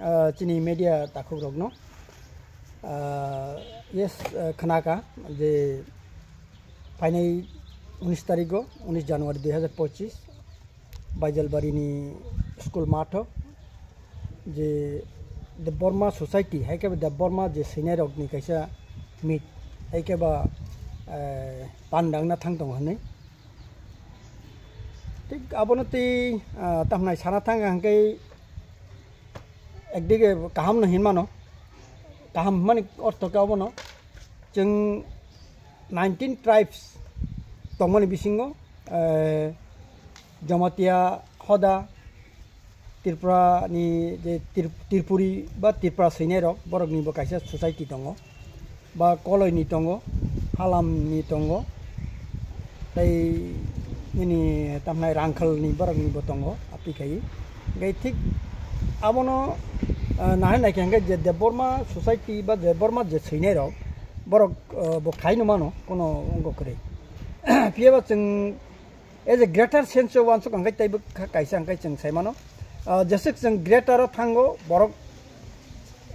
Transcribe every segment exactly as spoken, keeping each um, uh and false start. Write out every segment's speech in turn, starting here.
Ah, chini media takhuk rokno, ah, yes, ah, khnaka je phainai unis tarikgo, unis January dui hazar pochis, Baijalbari ni school matho je Debbarma society, hai khe Debbarma je swinai rokni kaisa meet, hai khe ba, eh, pandangna thang tongo hinwi. Thik abono tei, ah, tamhnai sana thang hwnkhe ekdige kaham no hinmano, kaham hwnmani ortho khe obono chwng nineteen tribes tongmani bisingo, eh, Jamatia hoda, Tripura ni je Trip-, Tripuri ba Tripura swinai rok, borok ni bo kaisa society tongo, ba Koloi ni tongo, Halam ni tongo, tei nini tamhnai Rangkhal ni borok ni bo tongo, api khai. Hingke thik abono, ah, nahai naikhe hingke je Debbarma society ba Debbarma je swinai rok, borok, ah, bo khai no mano, kono wngko kwrwi. Phiya ba chwng as a greater sense o uansuk hingke teibo kha-, kaisa hingke chwng sai mano. Ah, jeswk chwng greater o thango, borok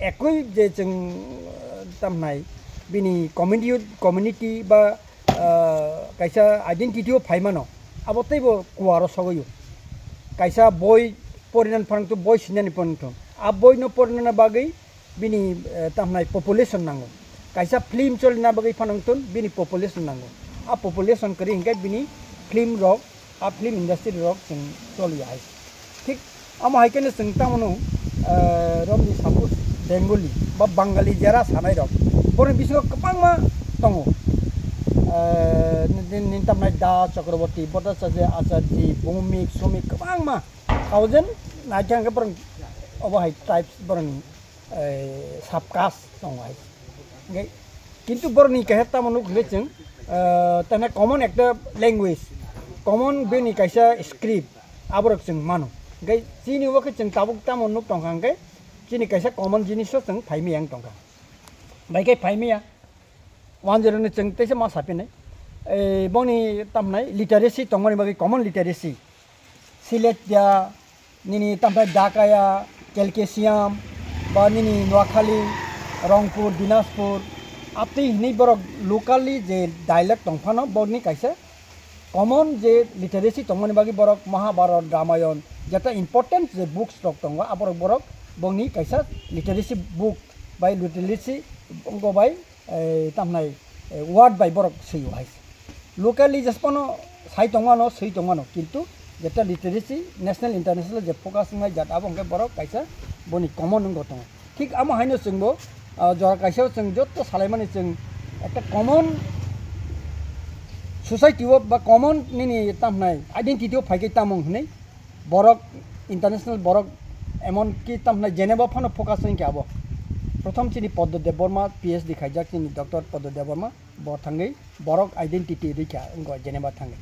ekoi je chwng, ah, tamhnai bini community, community ba, ah, kaisa identity o phai mano, abo teibo kuaro sogwi o. Kaisa boi porinan phang to boi sinani phang to. A boi no porinani bagwi bini, eh, tamhnai population nango. Kaisa film cholina bagwi phanangtun bini population nango. A population kwrwi hingke bini film rok, a film industry rok chwng choli hai. Thik amo hai khe chwng tamano, eh, romni suppose Bengali ba Bangali jera sanai rok, borok bisingo kwbangma tongo. Eh, ni, ni, ni tamhnai Da Chakraborty, Bhattacharya Acharya, Bhumik, Sumik kwbangma thousand naikhe hingke borok obo hai tribes borokni eh, sub caste tongo hai. Hingke, kintu borokni kaisa tamo nuk hingke chwng, eh, tamo common ekta language, common bini kaisa script, aborok chwng mano. Hingke chini o khe chwng tabuk tamo nuk tongkha hingke chini kaisa common jiniso chwng phaimaya wng tongkha. Bai khe phaimaya, wanjero ni chwng teisa ma sapinai. Eh, boni tamhnai literacy tongmani bagwi common literacy. Silesia, nini tamthai Dakaya, Kalkesiam, ba nini Noakhali, Rongpur, Dinaspur, aptwi hinwi borok locally je dialect tongphano borokni kaisa common je literacy tongmani bagwi borok Mahabharat, Ramayan, jeta important je books rok tongo, aborok borok bongni kaisa literacy book bai literacy wngkha bai, eh, tamhnai, eh, word bai borok swi o hai. Locally jespono sai tongmano, swi tongmano, kintu jeta literacy national international je focus wngnai jat abo hwnkhe borok kaisa boni common wngbo tongo. Thik amo haino chwngbo, ah, jora kaisa o chwng joto salaimani chwng ekta common society o ba common nini tamhnai identity o phaikhe tamung hwnwi borok international borok emon ki tamhnai Geneva phano focus wngkhe abo. Prothom chini Poddo Debbarma P H D khaijak chini Doctor Poddo Debbarma bo thangwi borok identity rikha wngkha Geneva thangwi.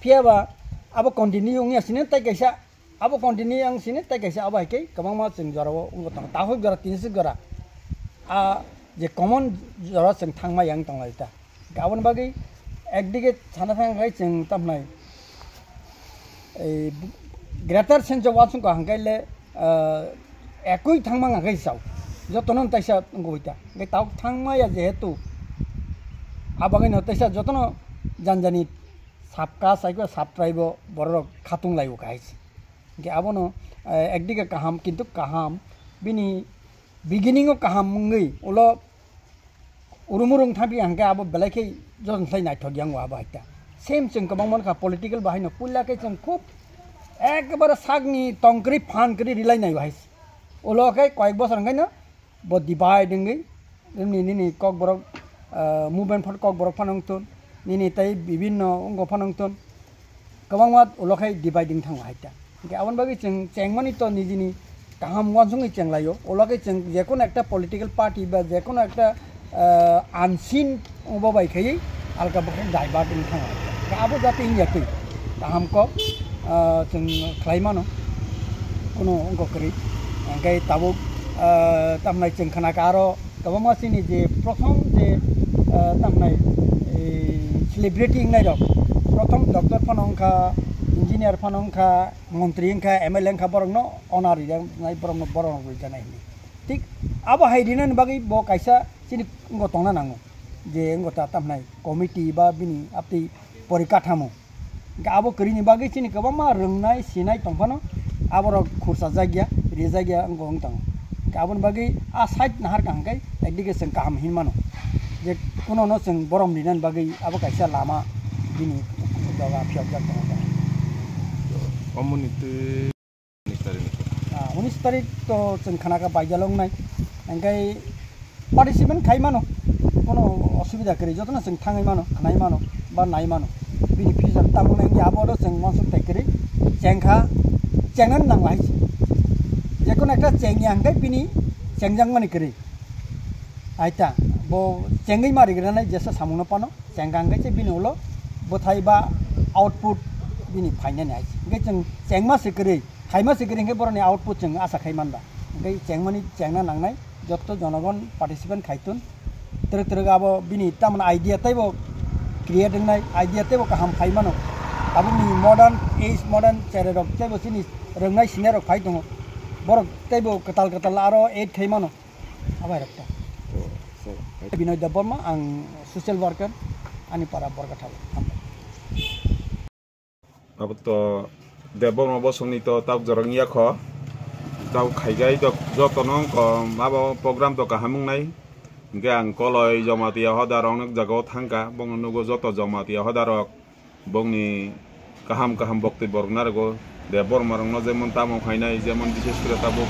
Phiya ba abo continue wngya sini tai kaisa Abo continue ang sini tei kaisa abo hai khe kwbangma chwng jorao wngwi tongo. Takhuk jora, tinsuk jora. A je common jora chwng thangma yang tonglai ta. Aboni bagwi ekdige sana thang khai chwng tamhnai, ei, greater sense of uansukha hwnkhe le, ah, ekui thangma hwnkhe sao. Jotono taisa wngwi ta. Hwnkhe tabuk thangma ya jehetu. Abagwino taisa jotono janjani sub caste, sub tribe o borok khatung lai o kahai se. Hingke abono, eh, ekdige kaham, kintu kaham, bini beginning o kaham wngwi, ulo urumurung thangpi hingke abo belai khe jotono sai naithok yang o abo haikhe. Same chwng kwbangma wngkha political bahaino, puila khe chwng khub ekebare sakni tongkwrwi phan kwrwi rilai nai o hai. Ulo khe koyek bosor hingke no bo divide wngwi, nini, nini kokborok, ah, movement phano kokborok phano wngthun, nini tei bibinno wngkha phano wngthun, kwbangma ulo khai dividing thango hai ta. Hingke aboni bagwi chwng chengmani to nijini kaham uansukgwi chenglaio, ulo khe chwng jekono ekta political party ba jekono ekta, ah, unseen Obo bai khe alka bokhe divert wng thango. Abo jate wngya twi kaham kok, ah, chwng khlai mano. Kuno wngkok kwrwi. Hwnkhe tabuk, ah, tamnai chwng khna kha aro kwbangma chini je prothom je, ah, tamnai, eh, celebrity wngnai rok. Prothom doctor phano wngkha Engineer phano wngkha, montri wngkha, M L A wngkha, borokno honor rijaknai, borokno, borokno rijaknai hinwi. Thik abo hai rinani bagwi bo kaisa chini wngkha tongna nango, je wngkha ta tamhnai committee ba bini aptwi porikathamo. Hingke abo kwrwini bagwi chini kwbangma rwngnai sinai tongphano aborok khursa jakya, rijak ya wngkha wng tongo. Hingke aboni bagwi a side naharkha hingke ekdike chwng kaham hinmano, je kunono chwng borom rinani bagwi abo kaisa lama bini doga phiyokjak tongo. Omoni twi unis tarik ni. Ah, unis tarik to chwng khanaka baijalo wngnai. Hingke participant khai mano, kono osubida kwrwi, jotono chwng thangwi mano, khnai mano, ba nai mano. Bini future tamo nai wngya abo oro chwng uansuk tai kwrwi chengkha, chengnani nangla hai se. Jekono ekta chengya hingke bini chengjakmani kwrwi. Aita, bo chengwi ma rigranai jesa samungno pano, chengkha hingke se bini ulo bwthai ba output bini phainani hai se. Hingke chwng chengma se kwrwi, khaima se kwrwi hingke boroni output chwng asa khai manba. Hingke chengmani chengna nangnai, jotto jonogon participant khaitun. Twrwk twrwk abo bini tamoni idea teibo create wngnai, idea teibo kaham phai mano. Tabukni modern age, modern cherai rok teibo chini rwngnai sinai rok phai tongo. Borok teibo kwtal kwtal aro aid khai mano. Abai rok ta. Oh, so, Binoy Debbarma, ang social worker, ani para Borgathao. Hambai. Abo to Debbarma bosongni to tabuk jorok wngya kho. Tabuk khaigai dok jotono wngkha abo program to kaham wngnai. Hingke ang koloi Jamatia hodar rok nok jagao thangkha, bongno nugo joto Jamatia hodar rok bongni kaham kaham boktoi borok narwgo. Debbarma rokno jemon tamo khainai, jemon bishes kore tabuk,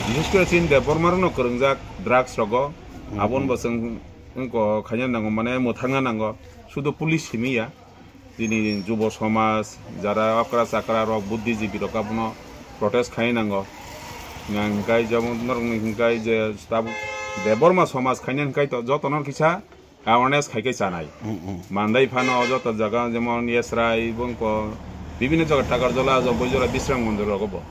bishes kore chini Debbarma rokno kwrwngjak drugs rogo. Aboni bo chwng wngkha khaina nango, mane mwthangna nango, sudu police simi ya. Chini jubo somaj, jara okra chakra rok, buddhijibi rok abono protest khai nango. Hingkai jemon norokni hingkai je tabuk Debbarma somaj khaina hingkai to jotono kisa awareness khai khai chanai. Mandai phano joto jaga jemon Yesrai, Bongko, bibhinno jaga Takarjala, Jompoijora, Bisram Mondir rogo bo.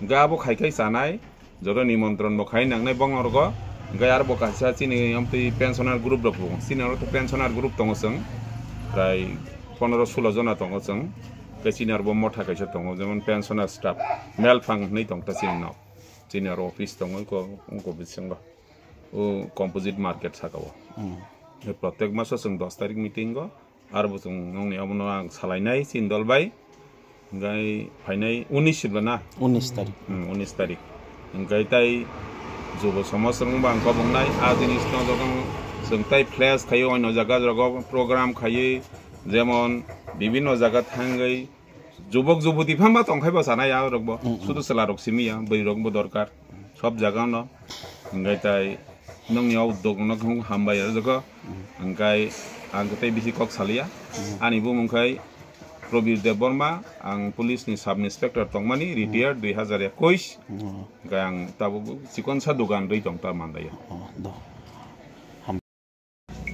Hingke abo khai khai chanai. Joto nimontron bo khai nangnai bongorgo. Hingke aro bo kaisa chini amtwi pensioner group rok bo. Chini aro pensioner group tongo chwng. Prai pondro sulo jona tongo chwng. Hingke chini aro bo motha kaisa tongo, jemon pensioner staff. Melphang hinwi tong ta chini nok. Chini aro office tongo, wngko, wngko bisingo. O composite market saka o. Protek maso chwng dos tarik meeting o. Aro bo chwng nongni omono ang salainai chini dol bai. Hingkai phainai unis sibla na? Unis tarik. Hmm, unis tarik. Hingkai tai jubo somaj rok bang kobongnai. A jinis no joto chwng tai flash khaio, oino jaga rogo program khaio, jemon bibhinno jaga thangwi jubok juboti phano tongkhai bo sanai a rok bo. Sudu chwla rok simi ya, bwrwi rok bo dorkar. Sob jaga no. Hingkai tai nongni o dogno khe hambai o jaga. Hingkai ang khe tei bisi kok salia. Ani bumung khai Probir Debbarma, ang police ni sub inspector tongmani, retired dui hazar ekush. Hingkai ang tabuk chikonsa dogan rwi tong ta mandaio.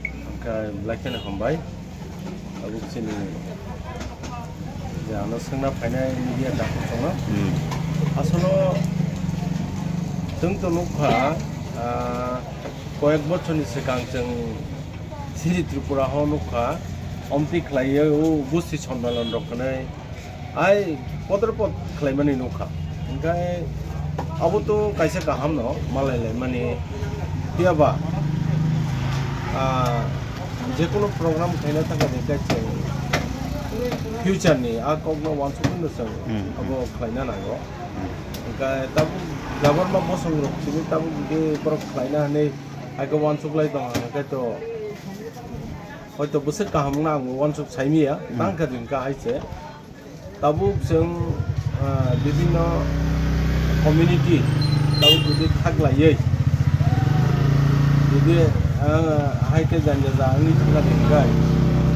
Hingke belai kheno hambai. Tabuk chini je ano swngna phainai media dakhuk tongo. Asolo chwng to nukha, ah, koyek bochorni swkang chwng Sri Tripura ho nukha, omtwi khlaiwi o gusti sondalan rok hwnwi. Ai, podre pod khlaimani nukha. Hingke abo to kaisa kaham no, malai laimani. Phiya ba, ah, jekunu program khaina thangkha de kaisa future ni, a kok no wansuk no chwng abo khlaina nango. Hingke tabuk Debbarma bosong rok simi tabuk jodi borok khlaina hinwi hai khe wansuk lai tongo, hingke to hoito bwswk kaham wngna ang wansuk saimiya, tangkha din ka hai se. Tabuk chwng, ah, bibhinno community tabuk jodi khaklaiwi, jodi, ah, hai khe janja ja wngwi thangkha de hwnkhe,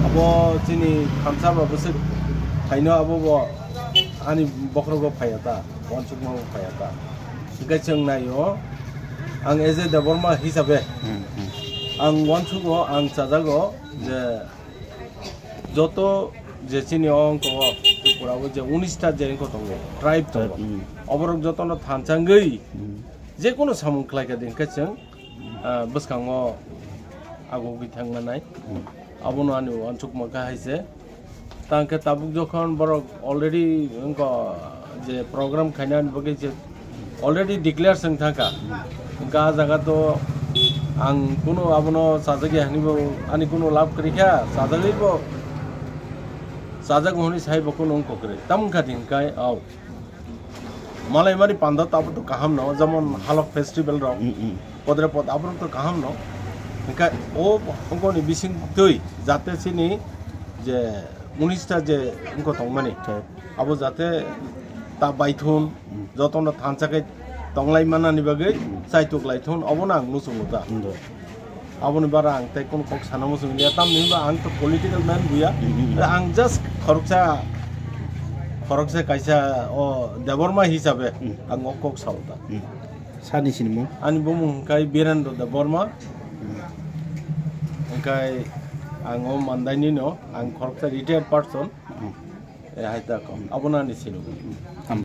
abo chini thansa ba bwswk phaino abo bo ani bokhorogo phaiya ta, uansukma bo phaiya ta. Hwnkhe chwng naio, ang as a Debbarma hisabe ang uansugo, ang chajago je joto je chini o wngkha o Tripura o je unis ta je wngkha tongo, tribe tongo. Oborok jotono thansa wngwi je kono samung khlai kha de hwnkhe chwng, ah, bwskango agugwi thangmanai. Abono ani uansukma kha hai se. Tangkhe tabuk jokhon borok already wngkha je program khainani bagwi je already declare swng thangkha. Wngkha ah jaga to ang kuno abono chajagya hwnwi bo ani kuno lab kwrwi kha, chajagwi bo chajago hwnwi sai bo kuno wngkha kwrwi. Tamo wngkha din kai au. Malaimari panda to abo to kaham no, jemon halok festival rok, Mm, mm. Podre pod abo to kaham no. Hingkhe o ongkoni bising twi jate chini je unis ta je ongko tongmani, Thai. Abo jate ta baithun, Mm. jotono thansa khe tonglai manani bagwi Mm. chaituk laithun, obono ang muchungo ta. Mm. Aboni bara ang tei kono kok sana muchung ya, tamni hwnba ang to political man buya. Mhm. Ang just khoroksa, khoroksa kaisa o Debbarma hisabe Mhm. ang o kok sao ta. Mhm. Sani sinimung? Ani bumung hwnkhe Birendra Debbarma. Mhm. Hwnkhe ang o Mandaini no, ang khoroksa retired person. Mhm. E hai ta ko. Abono ani sinimung. Mhm.